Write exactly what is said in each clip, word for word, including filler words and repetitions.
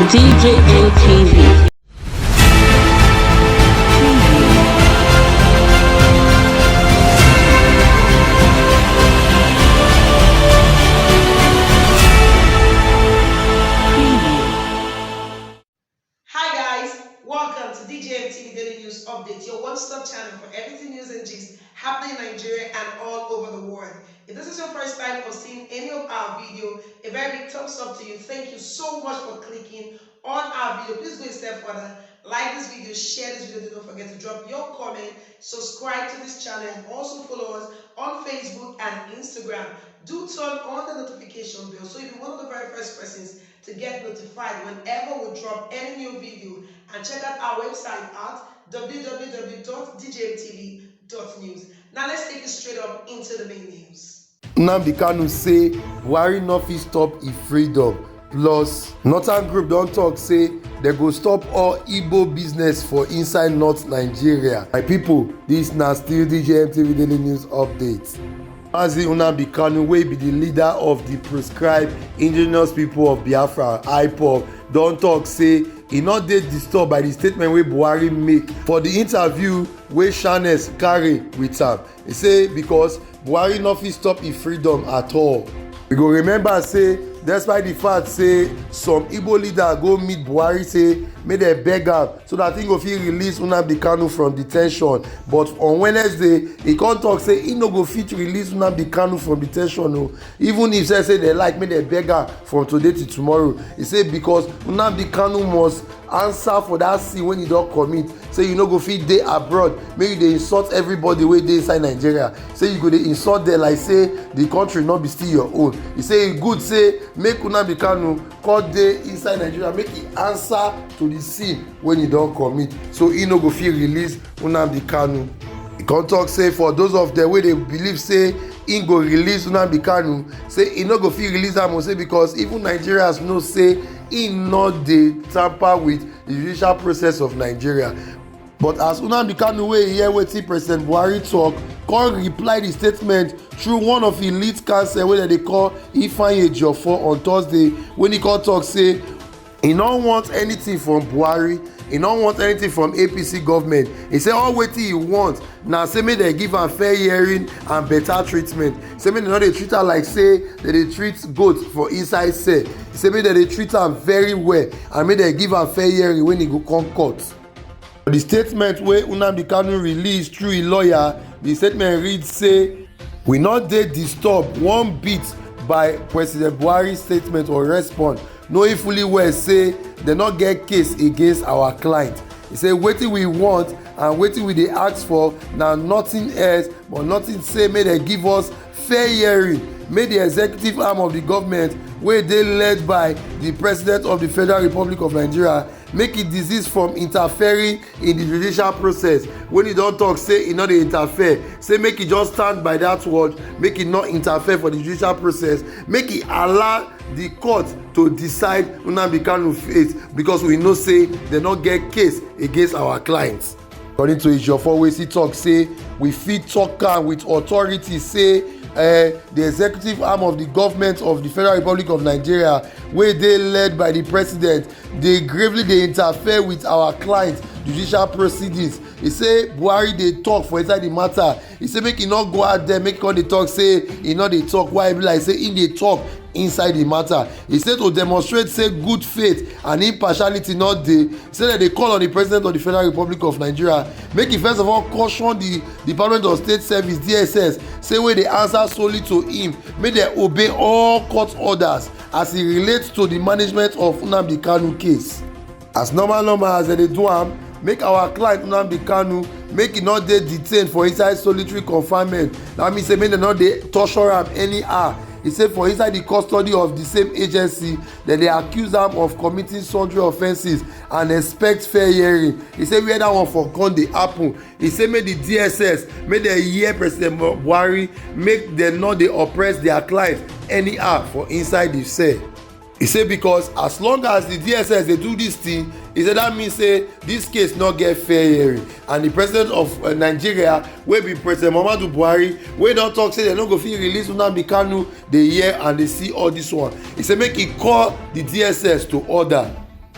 D J M T V. Hi guys, welcome to D J M T V Daily News Update, your one-stop channel for everything news and gist happening in Nigeria and all over the world. If this is your first time of seeing any of our video, a very big thumbs up to you. Thank you so much for clicking on our video. Please go a step further. Like this video, share this video. Don't forget to drop your comment, subscribe to this channel, and also follow us on Facebook and Instagram. Do turn on the notification bell so you'll be one of the very first persons to get notified whenever we drop any new video. And check out our website at www.djmtv.news. Now let's take it straight up into the main news. Nnamdi Kanu say Buhari no fit stop e freedom. Plus, Northern Group don talk say dem go stop all Igbo business for inside North Nigeria. My people, this na still D J M T V Daily News Update. Mazi Nnamdi Kanu, wey be the leader of the proscribed indigenous people of Biafra, IPOB, don talk say e no dey disturbed by the statement wey Buhari make for the interview wey Channels carry with am. E say because Buhari no fit stop e freedom at all. We go remember say despite the fact say some Igbo leader go meet Buhari say make dem beg am so that he go fit release Nnamdi Kanu from detention, but on Wednesday he come talk say he no go fit release Nnamdi Kanu from detention o, even if say say dem like make dem beg am from today till tomorrow. He say because Nnamdi Kanu must answer for that sin wey he don commit, say you no go fit dey abroad make you dey insult everybody wey dey inside Nigeria, say you go dey insult dem like say the country no be still your own. He say e good say make Nnamdi Kanu come dey inside Nigeria make he answer to the sin wey he don commit, so he no go fit release Nnamdi Kanu. He come talk say for those of them wey dey believe say he go release Nnamdi Kanu, say he no go fit release am o, say because even Nigerians know say he no dey tamper with the judicial process of Nigeria. But as Nnamdi Kanu wey hear wetin President Buhari talk, come reply the statement through one of his lead counsel wey dem dey call Ifeanyi Ejiofor on Thursday, when he come talk say he no want anything from Buhari, he no want anything from A P C government. He say all wetin he want na say make dem give am fair hearing and better treatment. Say make dem no dey treat am like say dem dey treat goat for inside cell. He say make dem dey treat am very well and make dem give am fair hearing when he go come court. For the statement wey Nnamdi Kanu release through him lawyer, the statement read say, "We no dey disturbed one bit by President Buhari statement or response, knowing fully well say dem no get case against our client." He say wetin we want and wetin we dey ask for na nothing else but nothing say make dem give us fair hearing, make the executive arm of the government wey dey led by the President of the Federal Republic of Nigeria make e desist from interfering in the judicial process, when he don talk say he no dey interfere, say make he just stand by that word, make he no interfere for the judicial process, make he allow the court to decide Nnamdi Kanu fate, because we know say dem no get case against our clients. According to Ejiofor, wey still talk say we fit talk am with authority say uh, the executive arm of the government of the Federal Republic of Nigeria, wey dey led by the president, dey gravely dey interfere with our client judicial proceedings. He say Buhari dey talk for inside the matter. He say make he no go out there make he come dey talk say he no dey talk, why e be like say he dey talk inside the matter. He say to demonstrate say good faith and impartiality no dey, say dem dey call on the president of the Federal Republic of Nigeria make he first of all caution the Department of State Service, D S S, say wey dey answer solely to him, make dem obey all court orders as e relate to the management of Nnamdi Kanu case. As normal normal as dem dey do am, make our client Nnamdi Kanu make e no dey detained for inside solitary confinement. That mean say make dem no dey torture am anyhow. He say for inside the custody of the same agency, dem dey accuse am of committing sundry offences and expect fair hearing. He say where that one for come dey happen. He say make the D S S, make dem hear President Buhari, make dem no dey oppress their client anyhow for inside the cell. He say because as long as the D S S dey do this thing, he say that mean say this case no get fair hearing, and the president of uh, Nigeria, wey be President Muhammadu Buhari, wey don talk say dem no go fit release Nnamdi Kanu, dey hear and dey see all this one. He say make he call the D S S to order.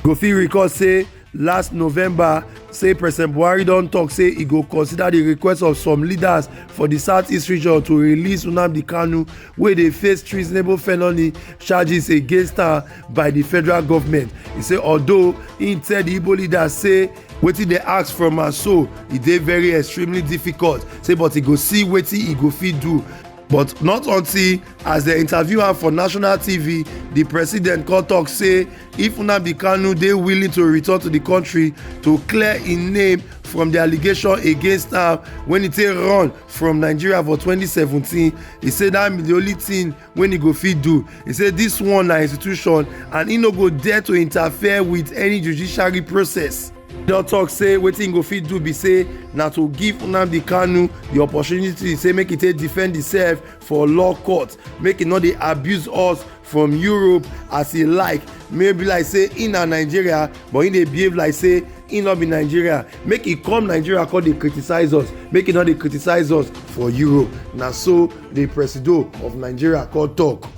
Go fit recall say last November, say President Buhari don talk say e go consider the request of some leaders for the southeast region to release Nnamdi Kanu, wey dey face treasonable felony charges against am by the federal government. E say although im tell the Igbo leaders say wetin dem ask from am so, e dey very extremely difficult, say but e go see wetin e go fit do. But not until, as dem interview am for national T V, the president come talk say if Nnamdi Kanu dey willing to return to the country to clear im name from the allegation against am when e take run from Nigeria for twenty seventeen, e say that be the only thing wey e go fit do. E say this one na institution and e no go dare to interfere with any judiciary process. E don talk say wetin e go fit do be say na to give Nnamdi Kanu the opportunity, say make e take defend himself for law court, make e no dey abuse us from Europe as e like. Maybe like say e na Nigeria, but e dey behave like say e no be Nigeria. Make e come Nigeria come dey criticize us, make e no dey criticize us for Europe. Na so the presido of Nigeria come talk.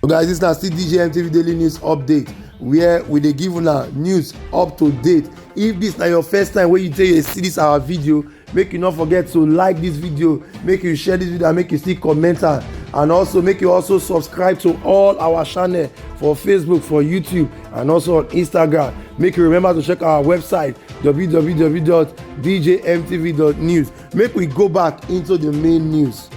So guys, this na still D J M T V Daily News Update, where we dey give una news up to date. If this na your first time wey you take dey see this our video, make you no forget to like this video, make you share this video, and make you still comment am. And also make you also subscribe to all our channel for Facebook, for YouTube, and also on Instagram. Make you remember to check our website, w w w dot d j m t v dot news. Make we go back into the main news.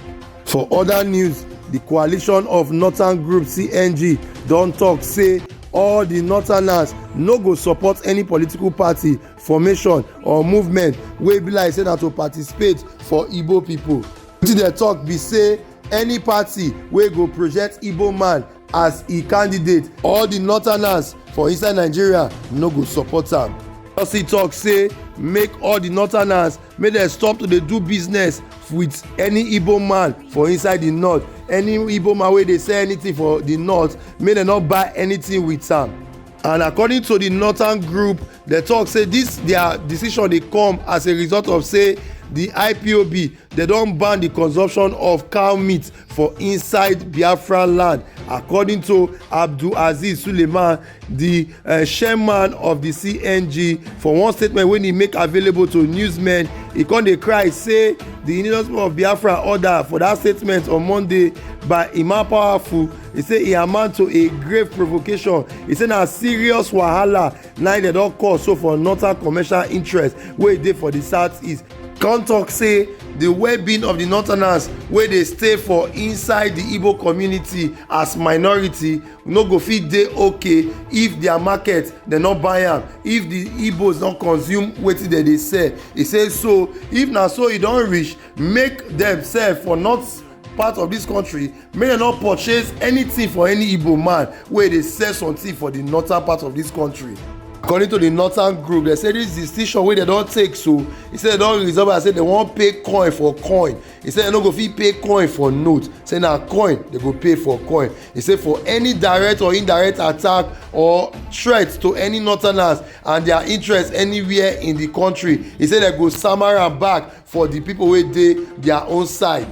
For other news, the coalition of Northern Group, C N G, don talk say all the Northerners no go support any political party, formation or movement wey be like say na to participate for Igbo people. Wetin dem talk be say any party wey go project Igbo man as e candidate, all the Northerners for inside Nigeria no go support am. Osi talk say make all the Northerners, make dem stop to dey do business with any Igbo man for inside the north. Any Igbo man wey dey sell anything for the north, make dem no buy anything with am. And according to the Northern Group, dem talk say this their decision dey come as a result of say the I P O B, dem don ban the consumption of cow meat for inside Biafra land. According to Abdul Aziz Suleiman, the uh, chairman of the C N G, for one statement wey e make available to newsmen, e come dey cry say the Indigenous People of Biafra order for that statement on Monday by Emma Powerful, e say e amount to a grave provocation. E say na serious wahala na dem don cause so for northern commercial interest wey dey for the southeast. Come talk say the well-being of the northerners wey dey stay for inside the Igbo community as minority no go fit dey okay if their market dem no buy am, if the Igbos no consume wetin dem dey sell. E say so if na so e don reach, make dem sell for north part of this country, make dem no purchase anything for any Igbo man wey dey sell something for the northern part of this country. According to the Northern Group, dem say this decision wey dem don take so, e say dem don resolve am say dem wan pay coin for coin. E say dem no go fit pay coin for note, say na coin dem go pay for coin. E say for any direct or indirect attack or threat to any northerners and their interest anywhere in the country, e say dem go sama am back for the people wey dey their own side.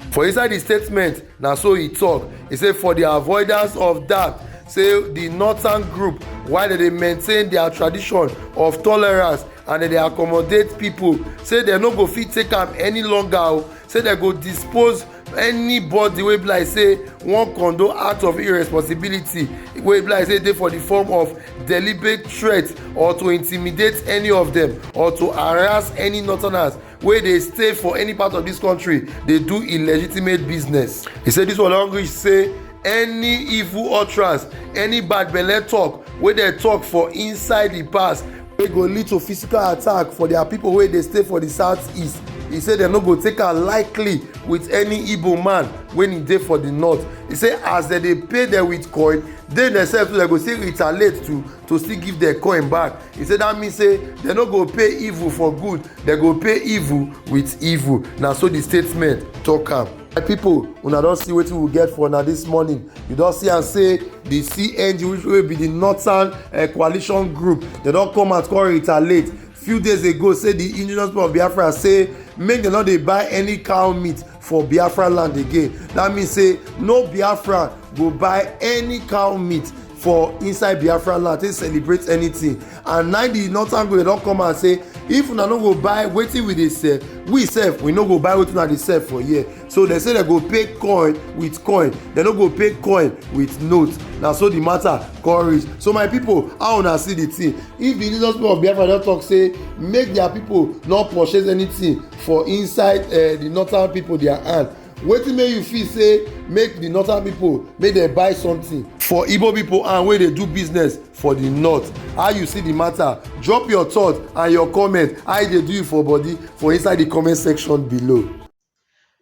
For inside the statement, na so e talk. E say for the avoidance of that, say the Northern Group, while dem dey maintain their tradition of tolerance and dem dey accommodate people, say dem no go fit take am any longer o. Say dem go dispose anybody wey be like say wan condone act of irresponsibility wey be like say dey for the form of deliberate threat or to intimidate any of them or to harass any northerners wey dey stay for any part of this country dey do illegitimate business. E say this one don reach say any evil utterance, any bad belle talk wey dem talk for inside the past wey go lead to physical attack for their people wey dey stay for the southeast. E say dem no go take am lightly with any Igbo man wey e dey for the north. E say as dem dey pay them with coin, they themselves too dem go still retaliate to to still give their coin back. E say that mean say dem no go pay evil for good, dem go pay evil with evil. Na so the statement talk am. My people, una don see wetin we get for una this morning. You don see am say the C N G, which wey be the Northern uh, Coalition Group, dem don come out come retaliate. Few days ago, say the Indigenous People of Biafra say make dem no dey buy any cow meat for Biafra land again. That means say no Biafra go buy any cow meat for inside Biafra land take celebrate anything. And now the northern go don come and say, if una no go buy wetin we dey sell, we sef we no go buy wetin una dey sell for here. So dem say dem go pay coin with coin, dem no go pay coin with note. Na so the matter come reach. So my people, how una see the thing? If the indigenous people of Biafra don talk say make their people no purchase anything for inside uh, the northern people their hand, wetin make you feel say make the northern people make dem buy something for Igbo people hand wey dey do business for the north? How you see the matter? Drop your thought and your comment, how e dey do you for body, for inside the comment section below.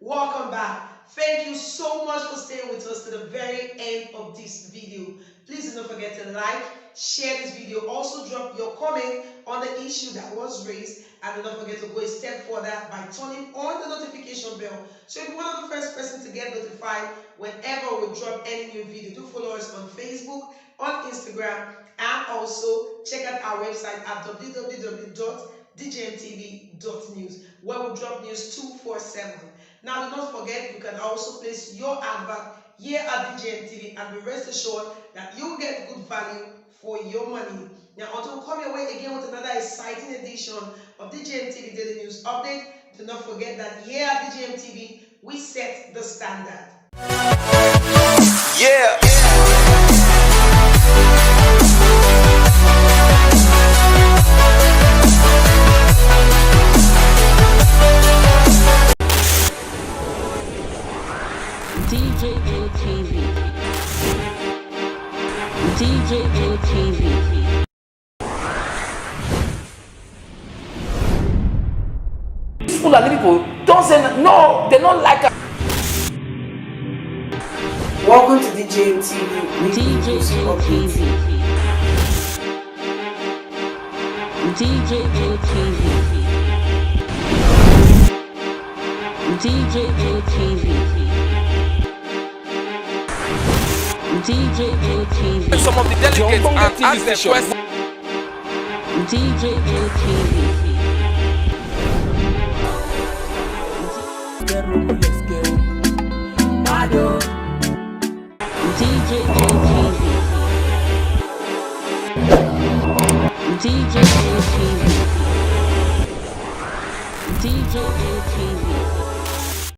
Welcome back. Thank you so much for staying with us to the very end of this video. Please do not forget to like, share this video. Also drop your comment on the issue that was raised, and do not forget to go a step further by turning on the notification bell so you'll be one of the first person to get notified whenever we drop any new video. Do follow us on Facebook, on Instagram, and also check out our website at w w w dot d j m t v dot news, where we drop news two four seven. Now, do not forget, you can also place your advert here at D J M T V and be rest assured that you will get good value for your money. Now, until we come your way again with another exciting edition of D J M T V Daily News Update, do not forget that here at D J M T V, we set the standard. Yeah. D J N T V. D J N T V. These Fulani people don't say no, they don't like us. Welcome to D J N T V. D J N T V. D J N T V. D J N T V. D J N T V. Some of the delegates and ask them questions. D J N T V. D J N T V. D J N T V. D J N T V.